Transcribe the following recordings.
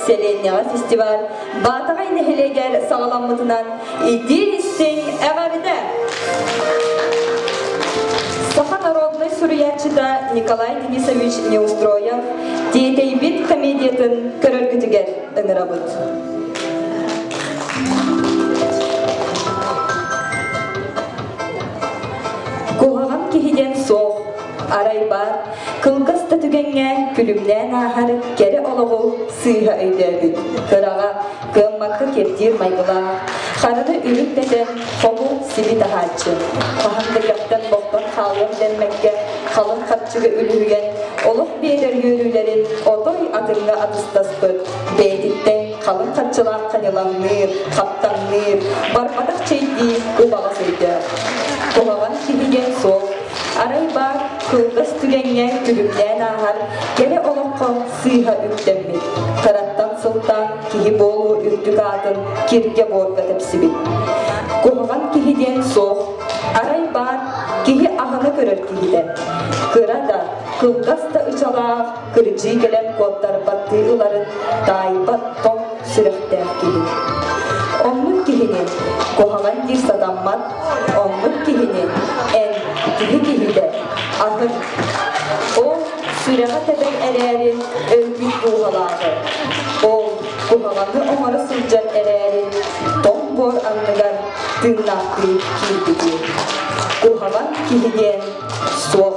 сэлиэнньэҕэ фестиваль Баатаҕай нэһилиэгэр саҕаламмытынан итии-истиҥ эҕэрдэ! Саха народнай суруйааччыта Николай Денисович Неустроев «Тиэтэйбит» комедиятын көрөргүтүгэр ыҥырабыт. Куһаҕан киһи диэн суох, арай баар, кылгас да түгэҥҥэ күлүмнээн ааһар кэрэ олоҕу сыыһа өйдөөбүт, кыраҕа, кыаммакка киэптиир майгылаах, хараны үрүҥ дэтэн, хобу сиби таһааччы, хаһан да кэхтэн-бохтон хаалыам дэммэккэ, халыҥ харчыга үлүһүйэн, олох биэрэр үөрүүлэрин отой атыҥҥа атыстаспыт, бэйэтиттэн халыҥ харчылаах ханьылаҥныыр, хаптаҥныыр, барбатах чэйдии убаҕас өйдөөх. Куһаҕан киһи диэн суох, арай баар кылгас түгэҥҥэ күлүмнээн ааһар кэрэ олоххо сыыһа үктэммит, кыраттан сылтаан киһи буолуу үрдүк аатын киргэ-буорга тэпсибит. Куһаҕан киһи диэн суох, арай баар киһи аһына көрөр киһитэ. Кыра да, кылгас да ычалаах кырдьыы кэлэн куоттарбаттыы ыларын таайбат тоҥ сүрэхтээх киһи. Оннук киһини куһаҕан диир сатаммат, оннук киһини эн киһи киһитэ атын. Ол сүрэҕэ тэбэр эрээри өлбүт дууһалааҕы, ол куһаҕаны оҥоро сылдьар эрээри тоҥ буор анныгар тыыннаахтыы киирбити. Куһаҕан киһи диэн суох.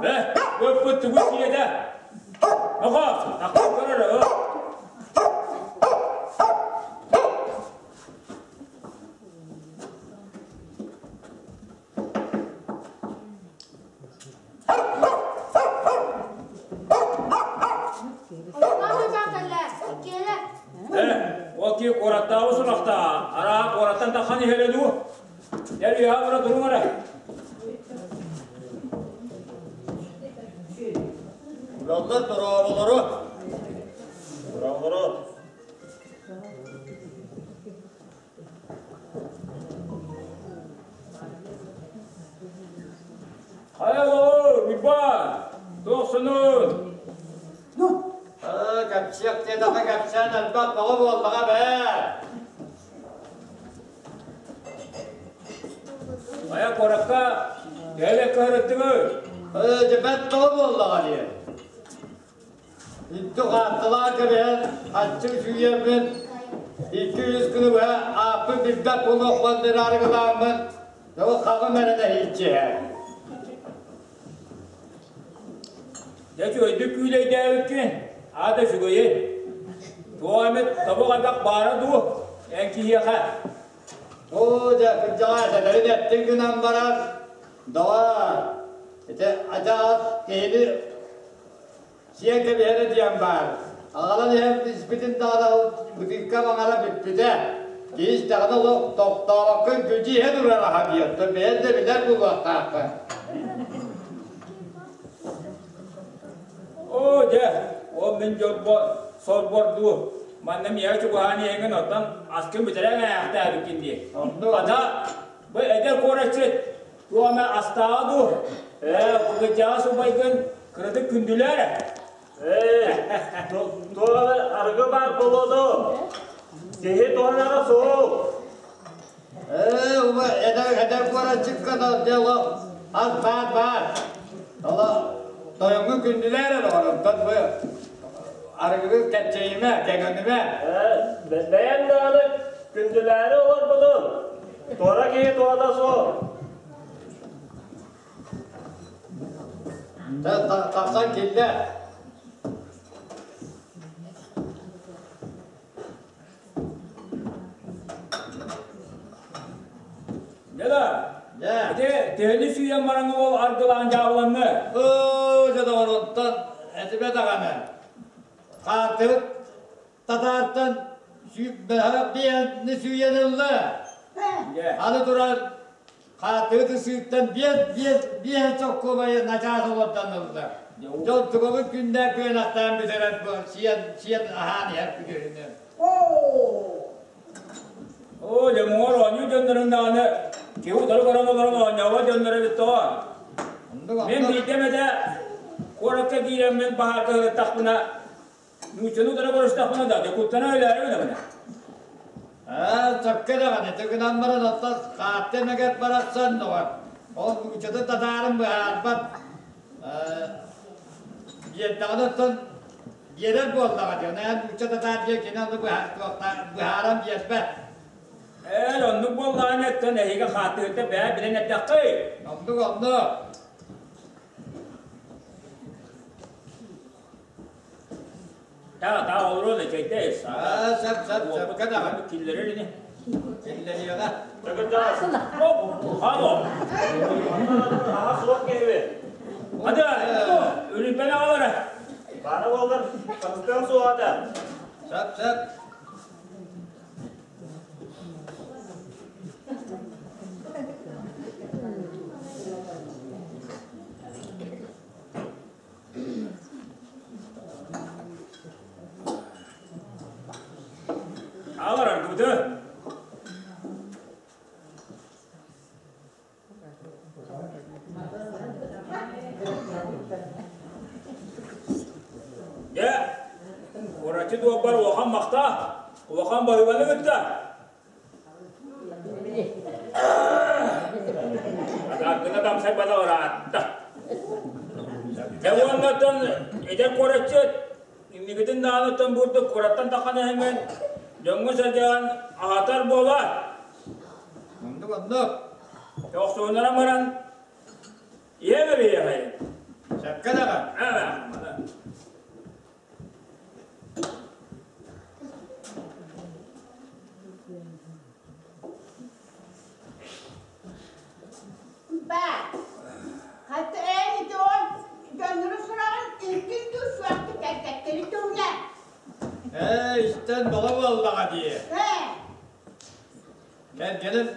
Бэ, ыппыт тугу сиэтэ? Оҕо, тахсан көрөр Ол ки куораттаабы сурахтаа, араа куораттан таххан иһэрэ дуу? Дьэ, үөһэ бара туруҥ эрэ. Ураллар дорооболоро. Дорооболоро. Хайалоо, Уйбаан, туохсунун? Кэпсиэх диэтэххэ кэпсээн элбэх бөҕө буоллаҕа бээ. Хайа куоракка кэлэ кыһырыттыгы? Дьэ бэрт тоҕо буоллаҕа диэн. Икки хаатталаах кэбиһэн, аччык сүүйэммин, 200 күнү быһа ааппын билбэт буолуохпун арыгылааммын, дьэ хаҕым эрэ нэһииччиһэ. Дьэ үчүгэйдик күүлэйдээбиккин, аата үчүгэйи. Туох эмит тобук элбэх баара дуу, эн киһиэхэ? Оо, дьэ, кырдьаҕас, этэрин эттиҥ гынан баран, доҕоор, ити адьас киһини сиэн кэбиһэрэ диэн баар. Аҕалан иһэн испитин даҕаны бытыыкка маҥара бүппүтэ. Киһи истэҕинэ олох тохтообокко үҥкүдьү иһэ турар аһа диэн, бэйэн да билэр буолуохтааххын. Оо, дьэ, ол мин дьолбо сорбордуу, манна миэхэ чугаһаан иһэҥҥин оттон аскын бүтэрэн ээхтээбиккин дии. Ата, бу эдэр куораччыт туох эмэ астааҕа дуу? Ээ, кырдьаҕас убайгын кыратык күндүлээр. Ээ, туох эмэ арыгы баар буолуо дуу? Киһи туһанара суох. Ээ, уба эдэр эдэр куораччыкка да дело ас баар баар. Ола тойоҥҥун күндүлээр эрэ оттон бу арыгыгы кэччэйимэ, кэҥэнимэ. Ээ, бэйэм даҕаны күндүлээри олорбутум. Туора киһи туһата суох. Тахсан киллэ. Дела, ити төһөнү сүүйэн баран ол аргылаан дьаабыланны? Оо, дьэ доҕор, онтон этимэ даҕаны. Хаартыбыт татаартан биэни сүүйэн ылла. Аны туран хаартыбыт ысыыттан биэс биэс биэс соккуобайы начаас олордон ылла. Дьон тугабыт күннээх күөнэхтээн бүтэрэр сиэн сиэн аһаан иһэр күтүһүнү. Оо, дьэ муҥар оонньуу дьоннорун даҕаны киһи утары көрөн олорон оонньообот дьонноро эбит тоҕо. Мин биирдэ эмэтэ куоракка киирэммин баһаарга сырыттахпына, нууччаны утары көрүстэхпинэ да, дьокуттана өлөөрү гынабын. Аа, сөпкө даҕаны, тыгынан баран оттон хаатты эмэгэт барахсан доҕор. Ол нууччаты татаарын быһаарбат. Биэрдэҕинэ оттон биэрэр буоллаҕа дии, онон нуучча татаар диэн кини ону быһааран биэрбэт. Ээ, оннук буоллаҕына оттон эһиги хааттыгыта бээ билэн эрдэххий. Оннук, оннук. Та, та олоруон эчэйдэ. Аа, сөп, сөп, сөпкө даҕаны. Киллэрэр ини. Киллэриэҕэ. Төгүрдэҕэс. Хамо. Аһа суох киһиби. Hadi, үлүппэн аҕалара. Баара буоллар, харыстыам суоҕа Сөп, сөп. Аҕалар аргыбыты. Дьэ, куораччы дуолбар улахан махта, улахан баһыыбаны кытта. Атааргына тамсайбата ыраатта. Дьэ уоннаттан эдэр куораччы инникитин даҕаныттан бурдук куораттан таххан эһэмин дьоҥҥо-сэргэҕин аһатар буолар. Оннук, оннук. Охсуһуннаран баран ийэм эбиэхэй. Сөпкө даҕан. Ба, хата эн итион дьоннору сураҕын илкин дуу суохтук кэлтэктэри туһуна. Ээ, истэн баҕа буоллаҕа дии. Ээ. Кэргэним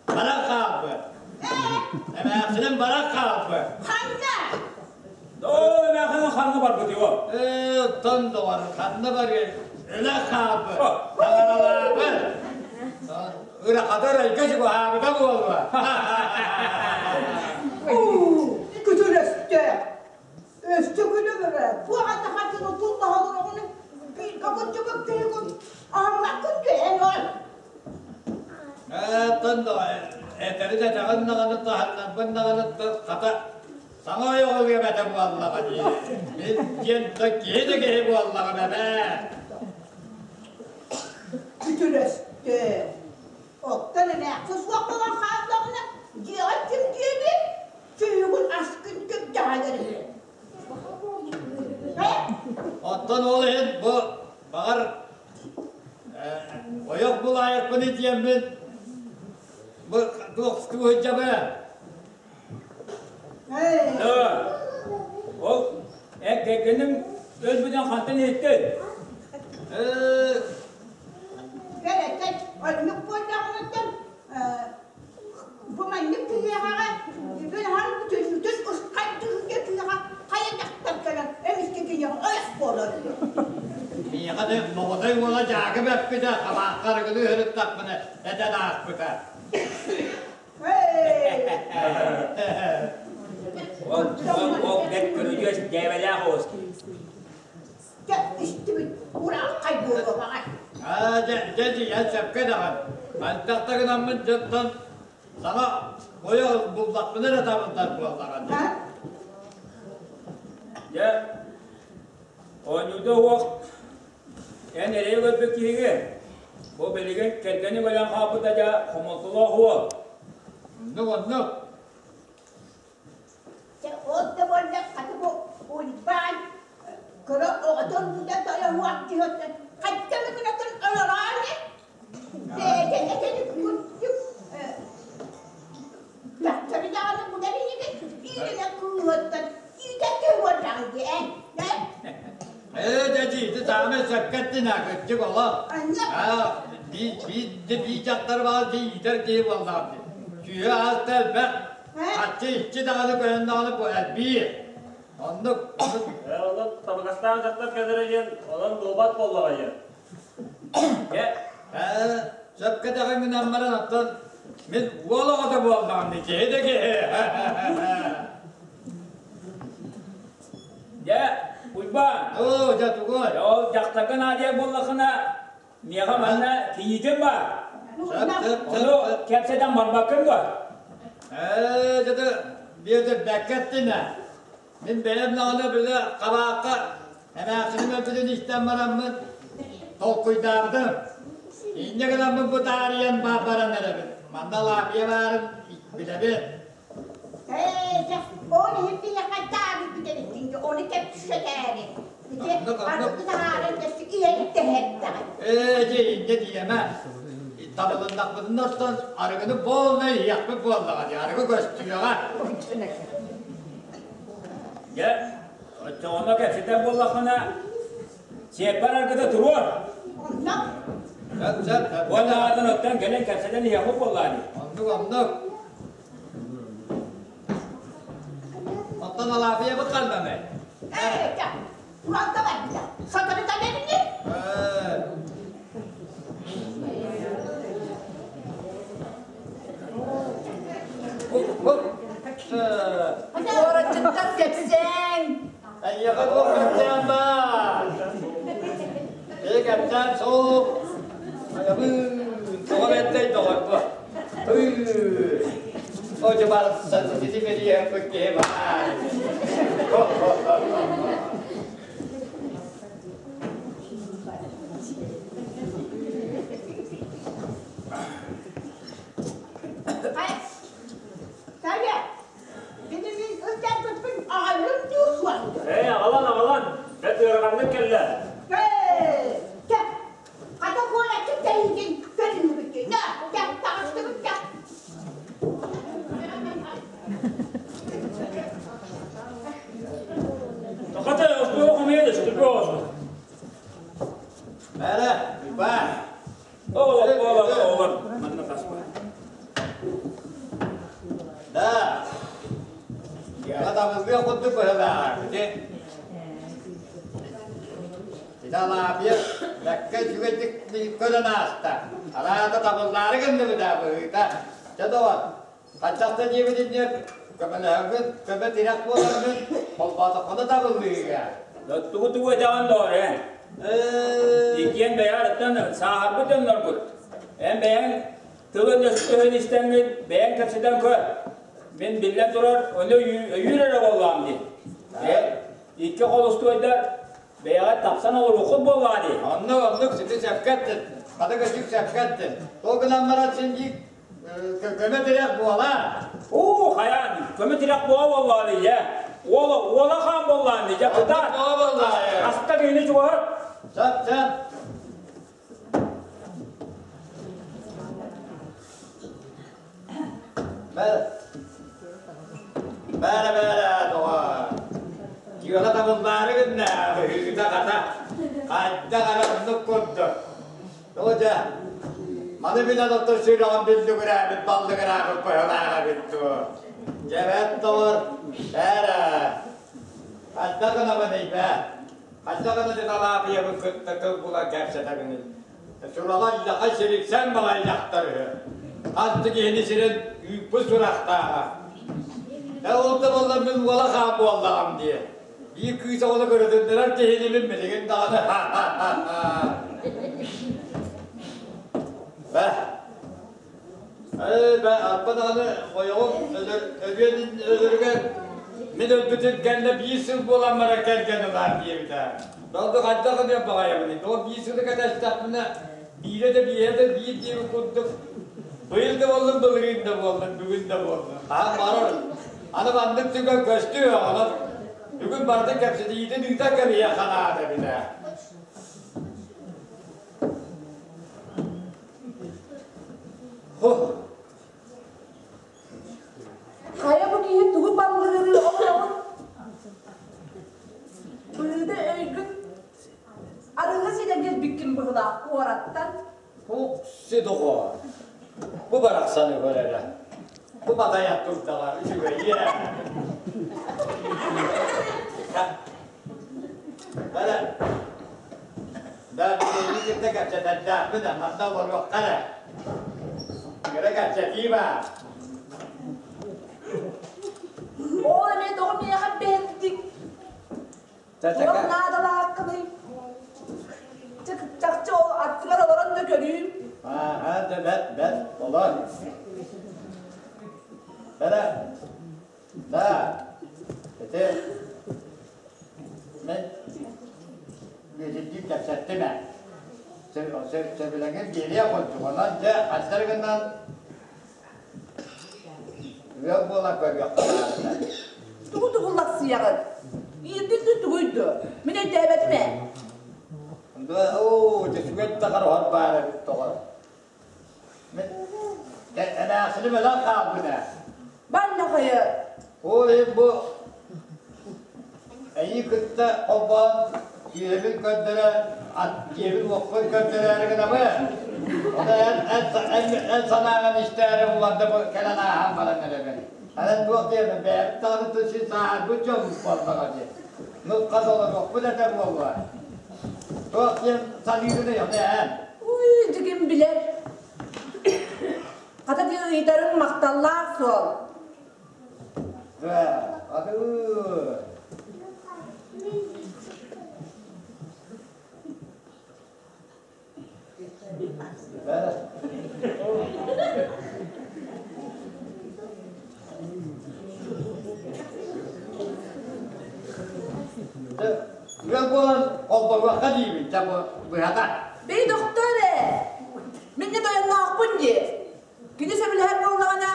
баран хаалбыт. Ээ. Эмээхсиним баран хаалбыт. Ханна? Оо, эмээхсиним ханна барбыт его? Ээ, оттон доҕор, ханна барыай? Өлө хаалбыт. Таҥаралаабыт. Ырахата ырайга чугаһаабыта буолуо. Уу, күтүр өстө. Өстө күнү бөрө. Туох атахатын туллаһа олороҕун кабыччыбыт киһигин аһыммаккын түһэн ол. Ээ, оттон этэрин этэҕин даҕаны таһыннарбын даҕаны хата саҥа ойоҕу үөмэтэ буоллаҕа дии. Мин диэн да киһи да киһи буоллаҕым эбээ. Күтүр өстө. Оттон эмээхсин суох буолан хааллаҕына, дьиэҕэ ким диэбит, чүйүгүн аскын ким дьаһайар үһү. Оттон ол иһин бу баҕар ойох булаайыкпын диэммин бу туох сылдьабы Ол кэргэним өлбүтүн хантан иһиттин? Кэлэккэй, оннук буоллаҕыттан бу маннык киһиэхэҕэ бүтүн аһан бүтүннүтүн ускайдыырга киһиэхэ хайа дьахтар кэлэн эмискэ киниэхэ ойох буолар Миэхэ да моҕотой уола дьаакы бэппитэ, хабаахха арыгылыы сырыттахпына этэн ааспыта. Ол ол бэт көрүдьүөс дээбэлээх оҕус Дьэ, истибит урааххай буолуоҕай. Аа, дьэ, дьэ, дьэ, сөпкө даҕан. Мантахта гынаммын дьонтон саҥа ойо буллахпына эрэ табыллар буоллаҕа дии. Дьэ, оонньууда уох эн эрэйи көрбүт киһиги бу билигин кэргэни өлөн хаалбыта дьэ хомолтолоох уол. Оннук, оннук. Дьэ, ол да буоллар. дьиһөттөн хайдах гынатын өлөрөөнү бэйэтэ этэни курдук дьахтары даҕаны булар инигин бииринэ кыыһыттан иитэ түһүөтэҕин диэн Ээ, дьэ, ити саамай сөпкө эттин аа, кырдьык олох. Аа, биир дьахтар баар дии иитэр киһи буоллаҕым дии. Күүһэ ааста элбэх, хаччы иччи даҕаны көһөн даҕаны бу элбиир. Оннук, оннук. Ээ, онон табыгастаах дьахтар кэлэрэ диэн, онон буолбат буоллаҕа диэн. Дьэ, Ээ, сөпкө даҕаны гынан баран, оттон мин уол оҕото буоллаҕым дии, киһи да киһи. Дьэ, Уйбаан, Оо, дьэ тугуй? Ол дьахтарга наадыйар буоллаххына, миэхэ манна кийиитим баар. Сөп, сөп, сөп, Ону сөп. кэпсэтэн барбаккын дуо? Ээ, дьэ, Бүөтүр, бэккэ эттин ээ. Мин бэйэм даҕаны били хабаахха эмээхсиним өлбүтүн истэн бараммын толкуйдаабытым. Инньэ гынаммын бу таарыйан баран эрэбин. Манна лаапыйа баарын билэбин. Ээ, ол иһин биһиэхэ таабыт эбиттин ону кэпсэтээри. Ити Оннук, оннук. арыгы таһааран өссө иһэттэһэттэҕин. Ээ, дьэ, инньэ диэмэ. Табылыннахпытын оттон арыгыны буолна иһиэхпит буоллаҕа дии, арыгы көстүөҕэ. Дьэ, оччоҕуна кэпсэтэр буоллаххына, сиэппэр аргыта туруор. Онно Сөп, сөп, сөп. Уонна аатын оттон кэлэн кэпсэтэн иһиэхпит буоллаа дии. Оннук, оннук. Оттон Алаапыйабыт ханнаный? Ээ, дьэ, фронта барбыта. Сотору кэлэрини. Ээ, Куораччыттар кэпсээҥ. Эйиэхэ туох кэпсээн баар? Ээ, кэпсээн суох. Айабын, тоҕо бэрдэй доҕорбо. Ой, барсан сити бэлиэхпит киһи баар. Ай, Таня, били мин ылдьарбыппын аҕаллым дуу суох? Ээ, аҕалан, аҕалан, бэрт ыараханнык кэллэ. Ээ, чэ, хата куораччыт тэйиитин көрүнүбүт. На, чэ, таҕыстыбыт чэ. Хата, остуол хомуйа да, штурбоҕосу. Бэрэ, баа. Оҕолор, оҕолор, оҕолор, манна таспа. Да. Дьиэҕэ табыллыах курдук быһыылааҕа ити. Ити Алаапыйа бэккэ үчүгэйдик көрөн ааста. Араата табыллаары гынныбыт аа быһыыта. Чэ доҕор, хаччах да диэбит инниэр көмөлөһөҥҥүт, көмө-тирэх буоларгын холбоотоххуна табыллыыга. Тугу тугу этэҕин доҕор эн? Иккиэн бэйэҕиттэн сааһырбыт дьонноргут. Эн бэйэҥ тылын өстөһүн истэҥҥин бэйэҥ кэпсэтэн көр. Мин биллэн турар, ону өйүүр эрэ буоллаҕым дии. Икки холустуойдар бэйэҕэ тапсан олоруоххут буоллаҕа дии. Оннук, оннук, сити сөпкө эттин. Хата көчүк сөпкө эттин. Ол гынан баран син биир көмө тирэх буола. Уу, хайаан, көмө тирэх буола буоллаҕа дии, дьэ. Уола, уола хаан буоллаҕын дии, дьэ, кытаат. Буола буоллаҕа. Аста киһини чугаһар. Сөп, сөп. Бэр. Бэрэ бэрэ доҕор. Дьыала табыллаары гынна, быһыыта хата. Хайдах эрэ оннук курдук. Тоҕо дьэ, маны билэн оттон сүрэҕим биллигирээбит, баллыгыраабыт быһылаах эбит дуо? Дьэ бэрт доҕор, бээрэ. Хайдах гынабыный бээ? Хайдах гына дьыталаабыйабын кытта тыл булан кэпсэтэбиний? Сураҕа дьаха сириксэн баҕайы дьахтар үһү. Хас да киһини сирин ыыппыт сурахтааҕа. Ээ ол да буоллар мин уола хаан буоллаҕым дии. Биир кыыс оҕону көрөтүннэрэр киһини мин билигин даҕаны ха-ха-ха-ха. Бэ. Ээ бэ арба даҕаны ойоҕум өлөр өлүөн өлөрүгэр мин өлбүтүм кэннэ биир сыл буолан баран кэргэн ылаар диэбитэ. Долду хайдах гыныам баҕайабыный? Ол биир сылы кэтэстэхпинэ биирэ да биэһэ да биир диэбит курдук быйыл да буоллун, былырыын да буоллун, бүгүн да буоллун. Хаһан барар. Аны маннык түгэн көстүө, онон бүгүн барытын кэпсэтиитин ыыта кэбиһиэххэ наада эбит ээ. Хайа бу киһи тугу баллыгырыы олороҕун? Быыда өйгүн арыгы синэн кэлбиккин быһылаах куораттан. Укси доҕоор, бу барахсаны көр эрэ. Бу батайа турдаҕа үчүгэйиэ. Бара. Да, билигин кытта кэпсэтэрдээхпин да, манна олоруохха эрэ. Кыра кэпсэтии баар. Ол эмиэ тоҕо миэхэ бэһэттиҥ? Туох наадалааххыный? Чахчы ол аттыгар олорон да көрүүм. Аа, да бэт, бэт, олор. Бэрэ, да, ити мен үөтүрдүү кэпсэттим ээ. Сөбүлэҥин биэриэх курдук. Онон дьэ, хастар гынан Ыал буолан көрүөххэ баарына. Тугу тугуллахсыйаҕын? Иирдин да тугуй дуо? Мин өйдөөбөтүм ээ. Оо, дьэ тахар оһор баар эбит тоҕо. Мин эмээхсиним өлөн хаалбыт ээ. Банна хайа. Ол иһин бу эйии кытта холбоон дьиэбин көрдөрөн, дьиэбин-уоппун көрдөрөөрү гынабын. Ону эн, эн, эн, эн санааҕын истээри уларда бу кэлэн ааһан баран эрэбин. Эн туох диэбин, бэйэбит даҕаны син сааһырбыт дьоммут буоллаҕа дии. Нус-хас олоруохпут этэ буолуо. Туох диэн саныыгыный ону эн? Уй, дьигим билэр. Хата диэн ыйытарыҥ махталлаах суол. Да, аты. Да. Ыал буолан холборуохха диибин, дьэ бу быһата. Бэй доктор ээ, мин де тойонноохпун дии. Кини сөбүлэһэр буоллаҕына,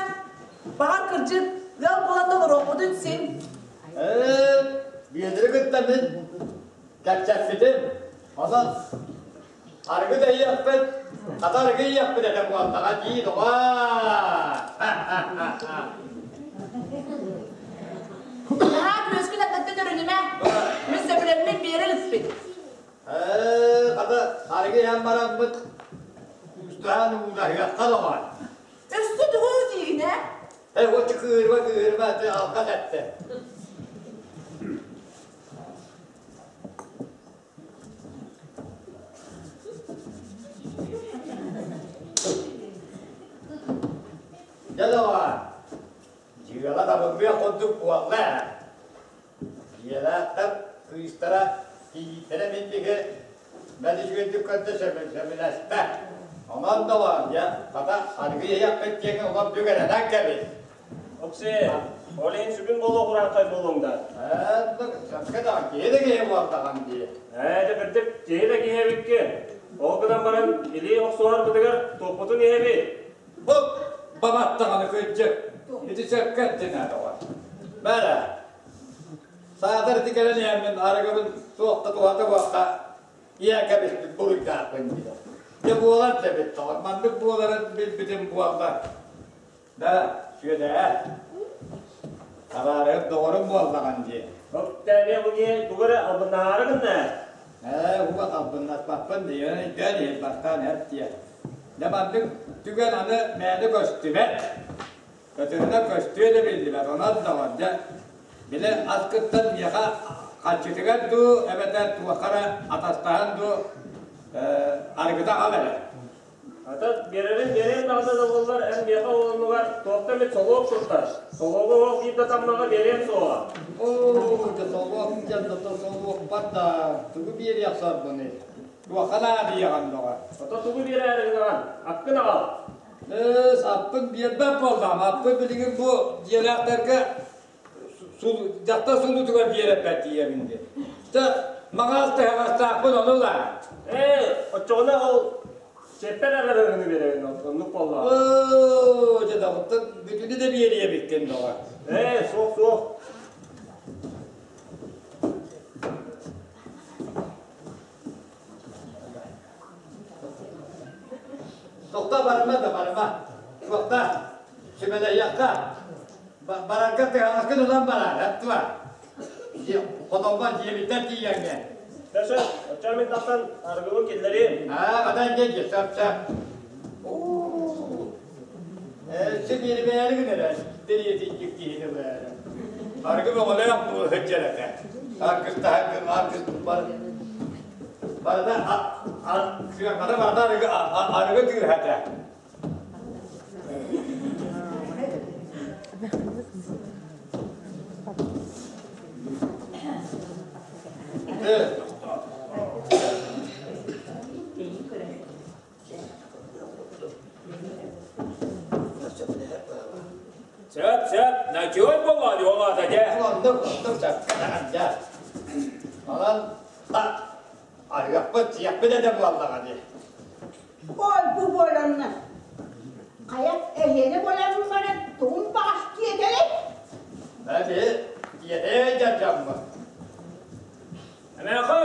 баҕар кырдьык, ыал буолан да олоруохпутун син. Ээ, Биэдири кытта мин кэпсэппитим. Онон арыгы да иһиэхпит, хата арыгы иһиэхпит этэ буоллаҕа дии, доҕоор. Наһаа күөскүн аттаттан өрүнүмэ. Мин сөбүлэммин биэрэ иликпин. Ээ, хата арыгы иһэн бараммыт куустаан уунаһыахха доҕоор. Өссө тугу диигин ээ? Ээ, вот кыырба кыырба ты алҕас эттэ. Дьэ доҕоор, дьыала табыллыах курдук буолла ээ. Дьиэлээхтэр кыыстара кийииттэрэ мин диэки бэл үчүгэйдик көрдө сөбүлэстэ. Онон доҕоор, дьэ, хата аргы иһиэхпит диэҥҥэ улам бүк эрэнэн кэбис. Оксээ, ол иһин сүгүн буолуох ураанхай буолуоҥ да. Ээ, сөпкө даҕан киһи да киһи буоллаҕым дии. Ээ, дьэ кырдьык киһи да киһи эбиккин. Ол гынан баран илии охсуһарбытыгар туохпутун иһэбит. Бу бабаттаҕаны кырдьык. Ити сөпкө эттин ээ доҕор. Бэрэ. Саатар ити кэлэн иһэммин арыгыбын туохха туһата буохха ийэ кэбиспит буруйдаахпын диир. Дьэ буолар да эбит доҕор, маннык буоларын билбитим буолла. Да, Сүөдээ, табаарыһым доҕорум буоллаҕын дии. Оттээбиэ бу киһи тугу эрэ албыннаһаары гынна Ээ, уга албыннаспаппын диэн өйдөөн иһин бастаан эт диэ. Дьэ маннык түгэн аны мээнэ көстүбэт. Көтүрүнэ көстүө да биллибэт. Онон доҕор, дьэ, били аскыттан миэхэ харчытыгар дуу, эбэтэр туохха эрэ атастаһан дуу, арыгыта аҕал эрэ. Ата биэрэрин биэриэн даҕаны да буоллар, эн миэхэ уонугар туохта эмит солуок туттар. Солуогу оһох биир да таммаҕа биэриэм суоҕа. Оо, дьэ солуок диэн да солуокпар да тугу биэриэх сорбунуй? Туохха наадыйаҕын доҕор? Ото тугу биэрээри гынаҕын? Аккын аҕал. Ээ, аппын биэрбэт буоллаҕым. Аппын билигин бу дьиэлээхтэргэ дьахтар сулуутугар биэрэппэт тиийэбин диэн. Дьэ, маҕаас тыһаҕастаахпын ону ылаа. Ээ, оччоҕуна ол сиэппэр эрэрэрини биэрэбин, оннук буоллаҕа. Оо, дьэ доҕоттор, бүтүнү да биэриэ эбиккин доҕор. Ээ, суох, суох. Тохто барыма да барыма. Барарга тыһаҕаскын ылан бараар, аттыба. Хотонбор дьиэбиттэн тиийэҥҥэ. Сөп, оччоҕо мин тахсан арыгыбын киллэриим. Аа, батан дьэ, сөп, сөп. Ээ, биэрбээри гын эрэ, дэриэтинньик киһини баара. Аргы бөҕөлөөх сылдьар этэ. Аргыстаһан аргыс бар барыта сыаҥата барыта арыгы арыгы тыыһа этэ. Сөп, сөп, начуот буолуо ол аата дьэ. Оннук, оннук сөпкө дьэ. Онон арыахпыт, сиэхпит этэ буоллаҕа дии. Ой, бу буоланна. Хайа, эһиэнэ буолан баран, тугун баҕас тиэтэлэй? Бэби, тиэтэй дьардьаммыт. Эмээхэ,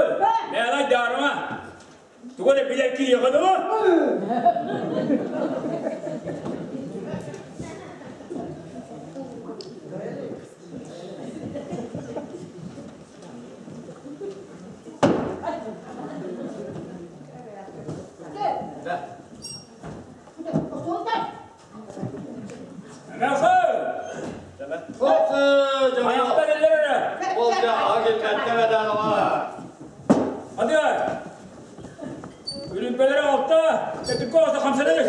мээнэ дьаарыма. Тугу эрэ билэр киһиэхэ дылы. Эмээхэ! Ayakta ellere. Hadi. Ürünpeleri altta. Tetik olsa kamsanır.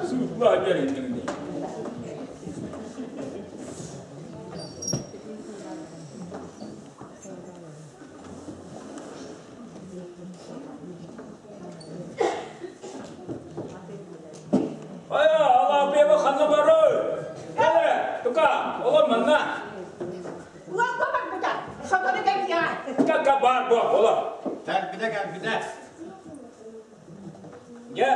Suğla gelin. Хайа, Алаапыйаба ханна барар? Кэлэ, тука, олор манна. Уолга барбыта, сотору кэлиэҕэ. Кака бар бу, олор. Кэлбитэ, кэлбитэ. Дьэ.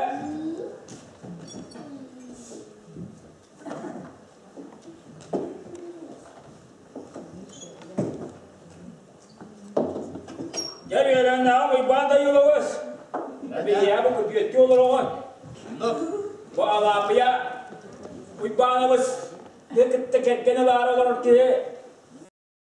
Дьэ, үөрэннэҕим Уйбаан Дайыловыс. Биһиэхэ бу күтүөттүү олороҕун. Бу Алаапыйа Уйбаанабыс кытта кэргэн ылаары олорор киһи.